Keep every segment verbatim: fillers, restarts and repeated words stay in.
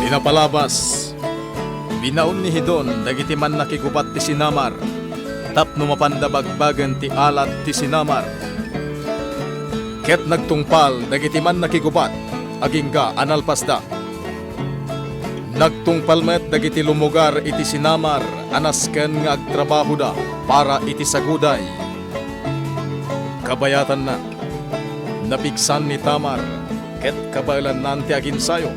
Iti napalabas, binaon ni Hidon dagiti mannakigubat ti sinamar tapno mapanda bagbagen ti alat ti sinamar. Ket nagtungpal dagiti mannakigubat agingga a nalpasda. Nagtungpal met dagiti lumugar iti sinamar a nasken nga agtrabahoda para iti saguday. Kabayatanna, napigsan ni Tamar ket kabaelannan ti aginsayo.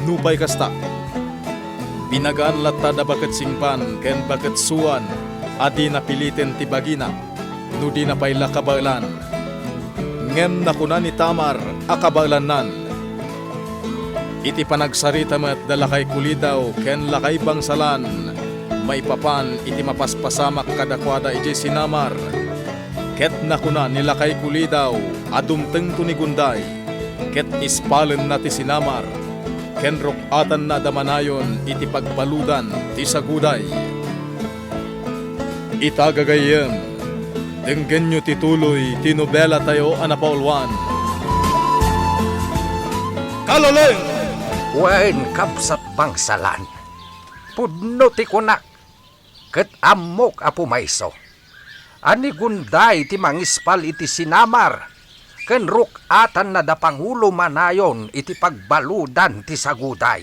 Nupay kasta, binagaan latta da baket singban ken baket suan a dina piliten ti bagina no dina pay la kabaelan. Ngem nakuna ni Tamar a kabaelannan, iti panagsarita met da lakay kulidaw ken lakay bangsalan maipapan iti mapaspasamak kadakuada idiay sinamar. Ket nakuna ni lakay kulidaw a dumtengto ni Gunday, ket ispalenna ti sinamar, ken ruk-atanna da manayon iti pagbaludan ti saguday. Ita, gagayyem, denggenyo ti tuloy ti nobelatayo a napauluan. Kaloleng! Wen, kabsat bangsalan, pudno ti kunak, ket ammok a pumayso a ni Gunday ti mangispal iti sinamar, ken ruk-atanna da pangulo manayon iti pagbaludan ti saguday.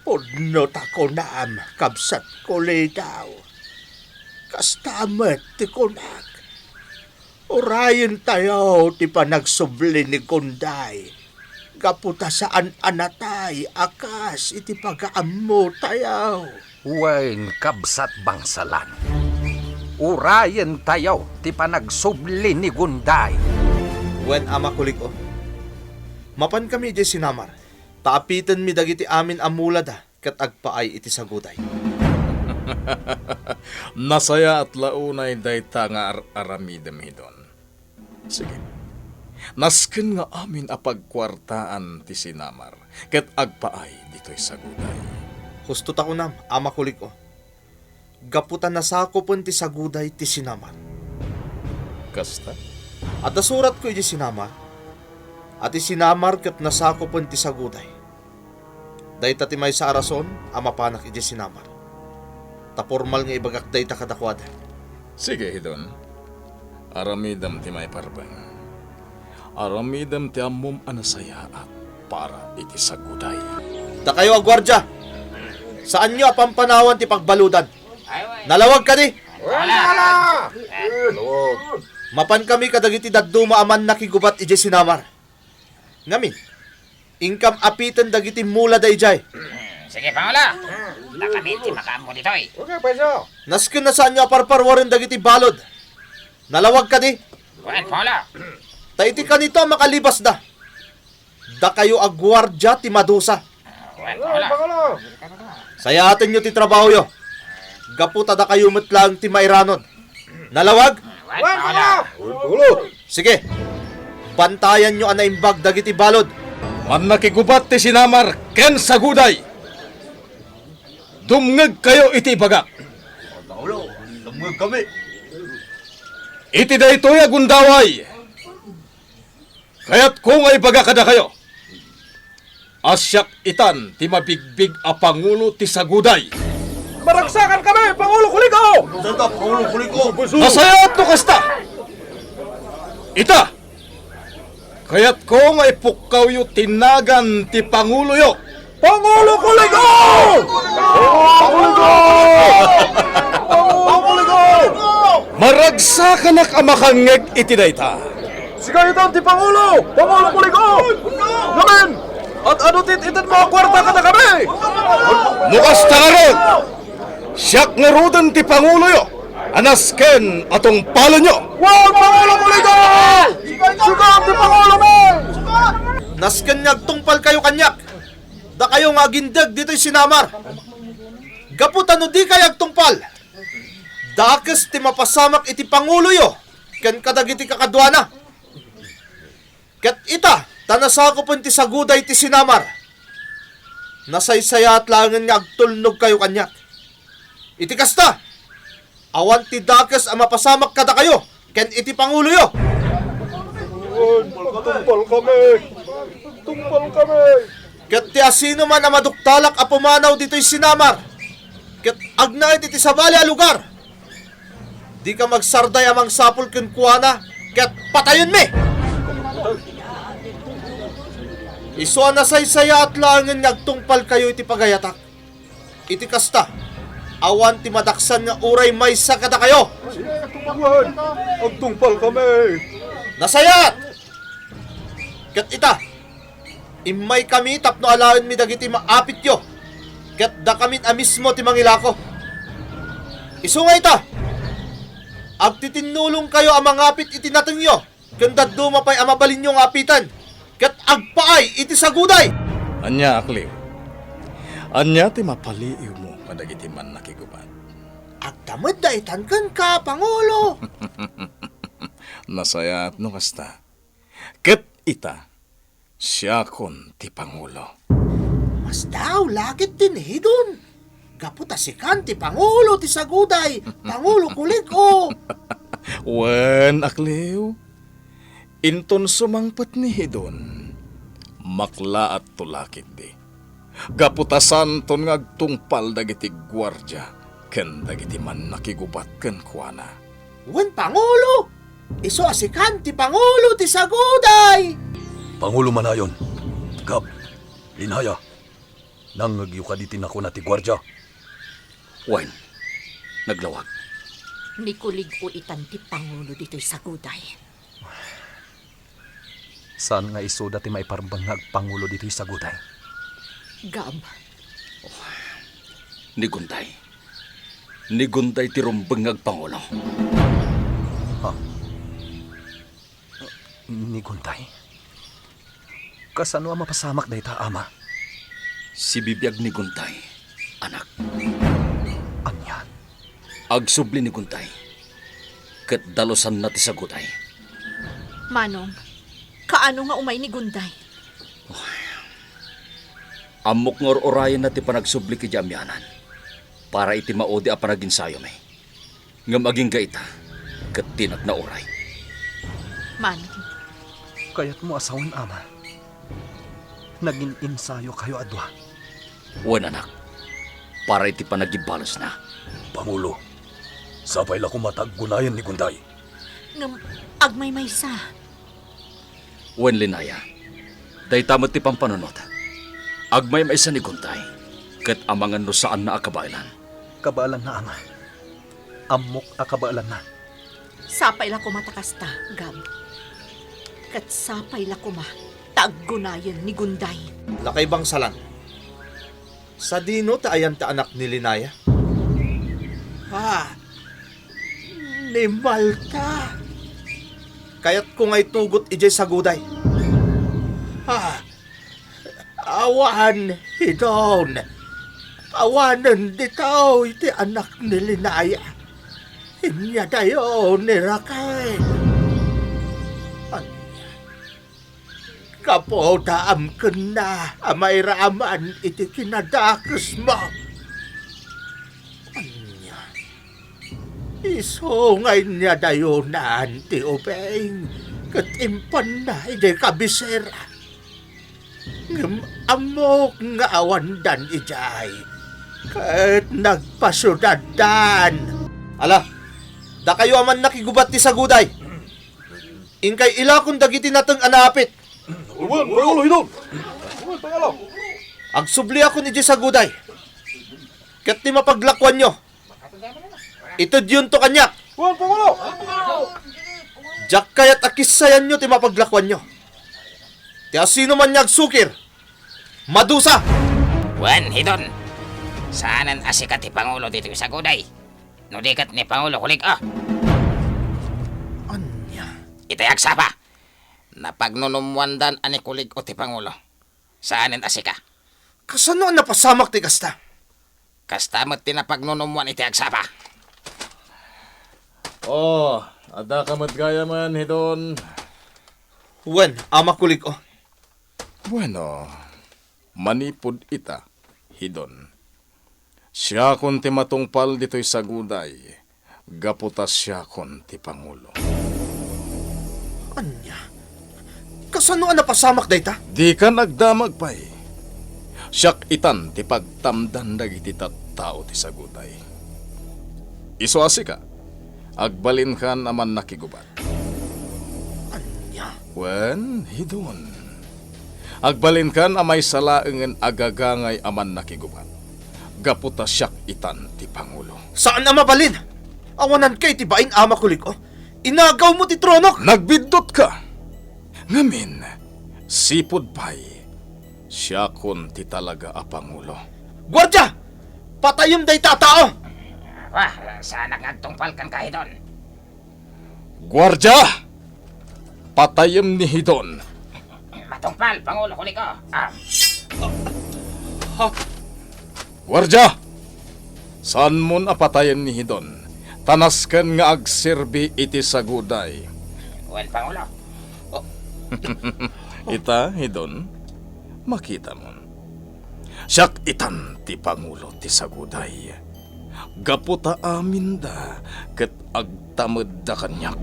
Pudno ta kunam, kabsat kulidaw. Kasta met ti kunak. Urayentayo ti panagsubli ni Gunday, gapu ta saan a natay a kas iti pagaammotayo. Wen, kabsat bangsalan, urayentayo ti panagsubli ni Gunday. Wen, Ama Kulik-o, mapankami idiay sinamar, ta apitenmi dagiti amin a mulada ket agpaay iti saguday. Nasayaat la unay dayta nga ar-aramidem, Hidon. Sige. Nasken nga amin a pagkuartaan ti sinamar ket agpaay ditoy saguday. Husto ta kunam, Ama Kulik-o. Gapu ta nasakupen ti saguday ti sinamar. Kasta? Adda suratko iti sinamar, a ti sinamar ket nasakupen ti saguday. Dayta ti maysa a rason a mapanak idiay sinamar, ta pormal nga ibagak dayta kadakuada. Sige, Hidon. Aramidem ti maiparbeng. Aramidem ti ammom a nasayaat para iti saguday. Dakayo a guardia, saanyo a pampanawan ti pagbaludan. Nalawag kadi? Wala! Mapankami kadagiti dadduma a mannakigubat idiay sinamar. Ngamin, inkam apiten dagiti mulada idiay. Hmm, sige, Pangulo. Dakami ti makaammo ditoy. Okay, pweso. Nasken a saanyo a parparuaren dagiti balud. Nalawag kadi? Wen, Pangulo. Ta iti kanito a makalibasda, dakayo a guardia ti madusa. Wen, Pangulo. Sayaatenyo ti trabahoyo. Gapu ta dakayo met laeng ti mairanod. Nalawag? Wen, Pangulo. Sige. Bantayanyo a naimbag dagiti balud. Mannakigubat ti sinamar ken saguday. Dumngegkayo iti ibagak. Pangulo, dumngeg kami. Iti daytoy a gundaway, kayatko nga ibaga kadakayo a siak itan ti mabigbig a pangulo ti saguday. Maragsakan kami, Pangulo Kulik-o! Santa, Pangulo Kulik-o! Nasayaat no kasta! Ita, kayatko nga ipukkawyo ti nagan ti panguloyo. Pangulo Kulik-o! Pangulo Kulik-o! Pangulo Kulik-o! Maragsakanak a makangngeg iti dayta. Sika itan ti pangulo, Pangulo Kulik-o! Ngamin, ad-adu ti it-itanmo a kuarta kadakami? No kasta ngarud, siak ngaruden ti panguloyo a nasken a tungpalenyo. Wow, Pangulo Kulik-o! Sika ti pangulomi! Nasken nga agtungpalkayo kaniak, dakayo nga agindeg ditoy sinamar. Gapu ta no dikay agtungpal, dakes ti mapasamak iti panguloyo ken kadagiti kakaduana. Ket ita, ta nasakupen ti saguday ti sinamar, nasaysayaat laengen nga agtulnogkayo kaniak. Iti kasta, awan ti dakes a mapasamak kadakayo ken iti panguloyo. Tungpal kami! Tungpal kami! Ket ti asinoman a maduktalak a pumanaw ditoy sinamar, ket agnaed iti sabali a lugar, dika magsarday a mangsapul kenkuana, ket patayenmi. Isu a nasaysayaat laengen nga agtungpalkayo iti pagayatak. Iti kasta, awan ti madaksan nga uray maysa kadakayo. Wen, agtungpalkami. Nasayaat! Ket ita, immaykami tapno alaenmi dagiti maapityo, ket dakamin a mismo ti mangilako. Isu nga ita, agtitinnulongkayo a mangapit iti natengyo, ken dadduma pay a mabalinyo nga apiten, ket agpaay iti saguday. Ania, Akliw? Ania ti mapaliiwmo kadagiti mannakigubat? Agtamedda itan kenka, Pangulo. Nasayaat no kasta. Ket ita, siakon ti pangulo. Masdaaw la ketdin Hidon. Gapu ta sikan ti pangulo ti saguday, Pangulo Kulig-o. Wen, Akliw, inton sumangpet ni Hidon, maklaatto la ketdi. Gapu ta saanton nga agtungpal dagiti guardia ken dagiti mannakigubat kenkuana. Wen, Pangulo, isu a sikan ti pangulo ti saguday. Pangulo manayon, Gab, Linaya, nangngegyo kadi ti nakuna ti guardia? Wen, naglawag. Ni Kulig-o itan ti pangulo ditoy saguday. Saan nga isuda ti maiparbeng nga agpangulo ditoy saguday? Gab. Ni Guntay. Ni Guntay ti rumbeng nga agpangulo. Ha? Ni Guntay? Kasano a mapasamak dayta, Ama? Sibibiag ni Guntay, anak. Ania? Agsubli ni Guntay, ket dalusanna ti saguday. Manong, kaano nga umay ni Guntay? Ammok nga ur-urayenna ti panagsubli idiay amianan para iti maudi a panaginsayomi. Ngem agingga ita, ket dinak nauray. Manong. Kayatmo a sawen, Ama? Nagin-insayokayo a dua? Wen, anak, para iti panagibbalesna. Pangulo, sapay la koma ta aggunayen ni Guntay. Ngem agmaymaysa. Wen, Linaya, dayta met ti pampanunot. Agmaymaysa ni Guntay, ket amangan no saanna a kabaelan. Kabaelanna, Ama. Ammok a kabaelanna. Sapay la koma ta kasta, Gab. Ket sapay la koma ta aggunayen ni Guntay. Lakay Bangsalan, sadino ti ayan ti anak ni Linaya? Ah, ni Malta. Kayatko nga itugot idiay saguday. Ah, awan, Hidon. Awanen ditoy ti anak ni Linaya. Inyadayo ni Raquel. Ania? Gapu ta amkenna a mairaman iti kinadakesmo. Ania? Isu nga inyadayonan ti ubing ket impanna idiay kabisera. Ngem ammok nga awandan idiay, ket nagpasiudaddan. Ala, dakayo a mannakigubat ti saguday. Inkay ilakon dagiti nateng a naapit. Wen, Pangulo, Hidon. Wen, Pangulo. Agsubliakon idiay saguday. Ket ti mapaglakuanyo, itedyonto kaniak. Wen, Pangulo. Diak kayat a kissayanyo ti mapaglakuanyo. Ti asinoman nga agsukir, madusa. Wen, Hidon. Saanen a sika ti pangulo ditoy saguday. No di ket ni Pangulo Kulig-o. Ania? Itay agsapa. Napagnunummoandan a ni Kulig-o ti pangulo. Saanen a sika. Kasano a napasamak ti kasta? Kasta met ti napagnunummoan iti agsapa. Oh, addaka met gayamen, Hidon. Wen, Ama Kulig-o. Bueno, manipud ita, Hidon. Siakon ti matungpal ditoy saguday, gapu ta siakon ti pangulo. Ania? Kasano a napasamak dayta? Dikan agdamag pay. Siak itan ti pagtamdan dagiti tattao ti saguday. Isu a sika, agbalinkan a mannakigubat. Ania? Wen, Hidon. Agbalinkan a maysa laengen a gagangay a mannakigubat, gapu ta siak itan ti pangulo. Saan a mabalin! Awananka iti bain, Ama Kulig-o. Inagawmo ti tronok! Nagbiddutka! Ngamin, sipud pay, siakon ti talaga a pangulo. Guardia! Patayem dayta a tao! Ah, saanak nga agtungpal kenka, Hidon. Guardia! Patayem ni Hidon. Matungpal, Pangulo Kulig-o. Ah. Guardia! Saanmon a patayen ni Hidon, ta nasken nga agserbi iti saguday. Wen, Pangulo. Ita, Hidon, makitamon. Siak itan ti pangulo ti saguday. Gapu ta aminda ket agtamedda kaniak.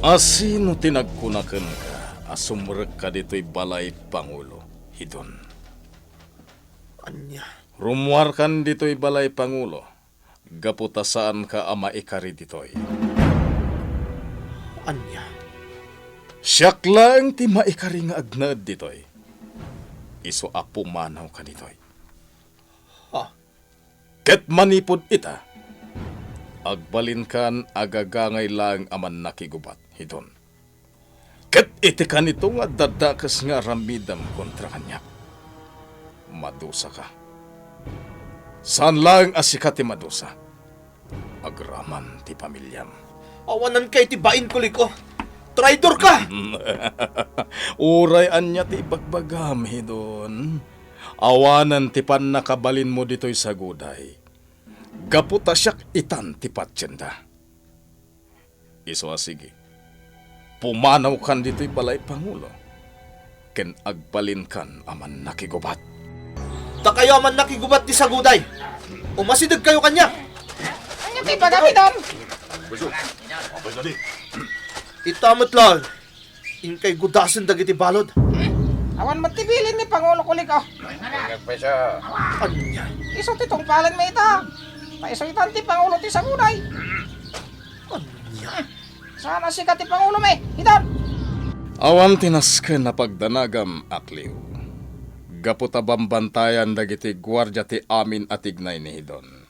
Asino ti nagkuna kenka a sumrekka ditoy balay, Pangulo, Hidon? Ania? Rummuarkan ditoy balay, Pangulo, gapu ta saanka a maikari ditoy. Ania? Siak laeng ti maikari nga agnaed ditoy. Isu a pumanawka ditoy. Ha? Ket manipud ita, agbalinkan a gagangay laeng a mannakigubat, Hidon. Ket iti kanito nga adda dakes nga aramidem kontra kaniak, madusaka. Saan laeng a sika ti madusa, agraman ti pamiliam. Awananka iti bain, Kulig-o. Traidorka! Uray ania ti ibagbagam, Hidon, awanen ti pannakabalinmo ditoy saguday, gapu ta siak itan ti patienda. Isu a sige, pumanawkan ditoy balay, Pangulo, ken agbalinkan a mannakigubat. Dakayo a mannakigubat ti saguday, umasidegkayo kaniak. Ania ti ibagam, Hidon? Ita met laeng, inkay gudasen dagiti balud. Awan met ti bilin ni Pangulo Kulig-o. Ania? Isu ti tungpalenmi ita. Ta isu itan ti pangulo ti saguday. Ania? Saan a sika ti pangulomi, Hidon? Awan ti nasken a pagdanagam, Akliw, gapu ta bambantayan dagiti guardia ti amin a tignay ni Hidon.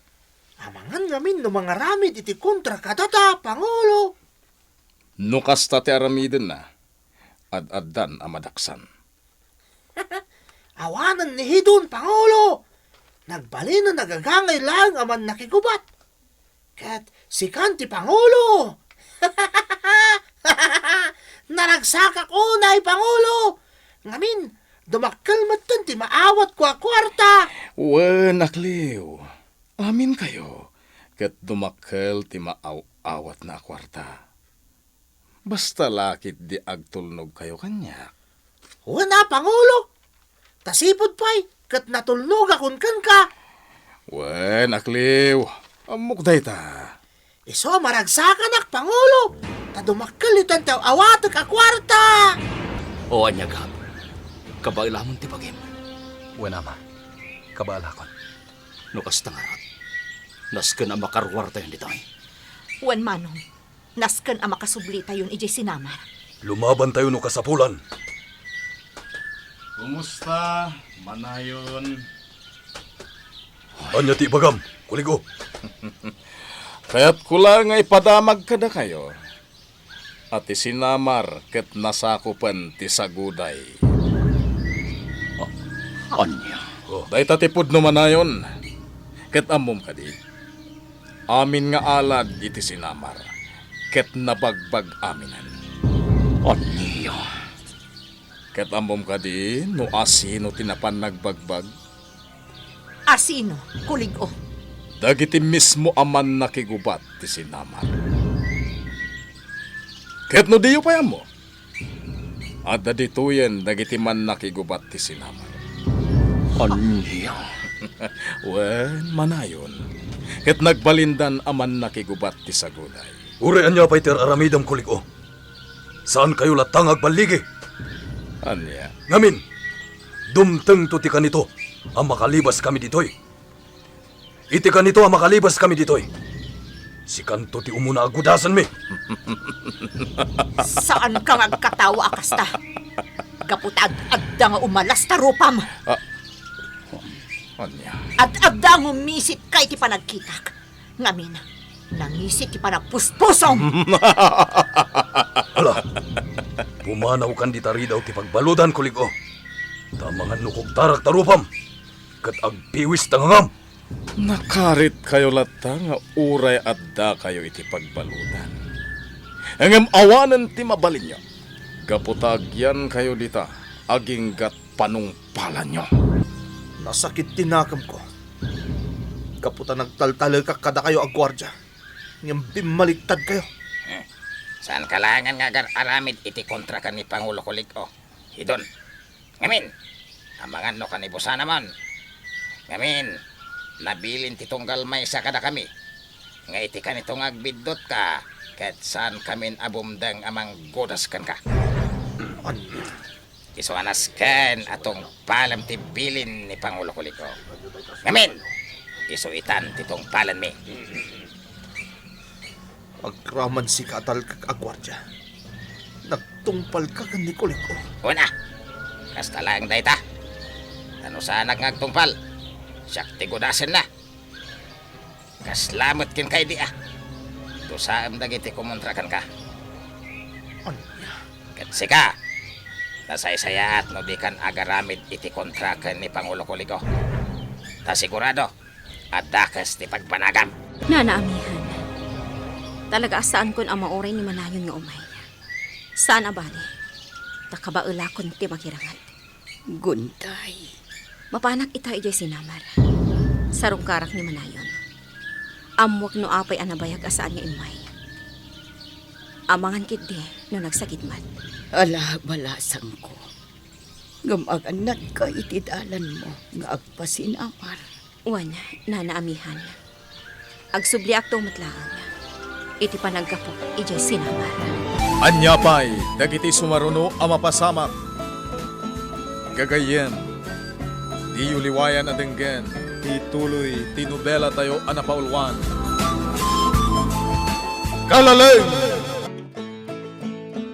Amangan ngamin no mangaramid iti kontra kadata, Pangulo. No kasta ti aramidenna, ad-addan a madaksan. Awanen ni Hidon, Pangulo. Nagbalinen a gagangay laeng a mannakigubat. Ket sikan ti Pangulo. Naragsakak unay, Pangulo. Ngamin, dumakkel metten ti maawatko a kuarta. Wen, Akliw, aminkayo ket dumakkel ti maaw-awatna a kuarta. Basta la ketdi agtulnogkayo kaniak. Wen a, Pangulo. Ta sipud pay ket natulnogakon kenka. Wen, Akliw, ammok dayta. Isu a maragsakanak, Pangulo, ta dumakkel itan ti awatek a kuarta. O, ania gap? Kabaelamon ti bagim? Wen, Ama. Kabaelakon. No kasta ngarud, nasken a makaruartayon ditoy. Wen, Manong. Nasken a makasublitayon idiay sinamar. Lumabantayo no kasapulan. Kumusta, Manayon? Ania ti ibagam, Kulig-o? Kayatko la nga ipadamag kadakayo a ti sinamar ket nasakupen ti saguday. A-, ania? Dayta ti pudno, Manayon, ket ammom kadi? Amin nga alad iti sinamar ket nabagbag aminen. Ania? Ket ammom kadi no asino ti napan nagbagbag? Asino, Kulig-o? Dagiti mismo a mannakigubat ti sinamar. Ket no diyo pay ammo, adda ditoyen dagiti mannakigubat ti sinamar. Ania? Wen, Manayon, ket nagbalindan a mannakigubat ti saguday. Uray ania pay ti ar-aramidem, Kulig-o, saankayo latta nga agballigi. Ania? Ngamin, Dumtengto ti kanito a makalibaskami ditoy. Iti kanito a makalibaskami ditoy, sikanto ti umuna a gudasenmi. Saanka nga agkatawa a kasta. Gapu ta ad-adda nga umalas ta rupam. Ah, ania? Ad-adda nga umisit ka iti panagkitak. Ngamin, nangisit ti panagpuspusom. Ala, pumanawkan dita ridaw ti pagbaludan, Kulig-o. Ta amangan no kugtarak ta rupam, ket agpiwis ta ngangam. Nakaritkayo latta nga uray addakayo iti pagbaludan. Ngem awanen ti mabalinyo. Gapu ta agyankayo dita, aginggat panungpalanyo. Nasakit ti nakemko. Gapu ta nagtaltalekak kadakayo a guardia, ngem bimmaliktadkayo. Hmm. Saanka laengen nga agar-aramid iti kontra ken ni Pangulo Kulig-o, Hidon. Ngamin, amangan no kanibusanamon. Ngamin, nabilin ti tunggal maysa kadakami nga iti kanito nga agbiddutka, ket saankamin a bumdeng a manggudas kenka. Ania? Isu a nasken a tungpalem ti bilin ni Pangulo Kulig-o. Ngamin, isu itan ti tungpalenmi. Agraman sika a talkek a guardia, nagtungpalka ken ni Kulig-o. Una, kasta laeng dayta. Ta no saanak nga agtungpal, siak ti gudasenna. Kasla met kenka idi a. Dusaem dagiti kumontra kenka. Ania? Ket sika, nasaysayaat no dikan agaramid iti kontra ken ni Pangulo Kulig-o. Ta sigurado, addakes ti pagbanagam. Nana Amihan, talaga a saankon a mauray ni Manayon nga umay. Saan a bali, ta kabaelakon ti makirangan. Gunday. Mapanak ita idiay sinamar. Sarungkarak ni Manayon. Ammoak no apay a nabayag a saan nga immay. Amangan ketdi no nagsakit met. Ala, balasangko. Ngem agannadka iti dalanmo nga agpasinamar. Wen, Nana Amihan. Agsubliakto met laeng iti panaggapu idiay sinamar. Ania pay dagiti sumaruno a mapasamak? Gagayyem, diyo liwayan a denggen ti tuloy ti nobelatayo a napauluan. Kalaleng!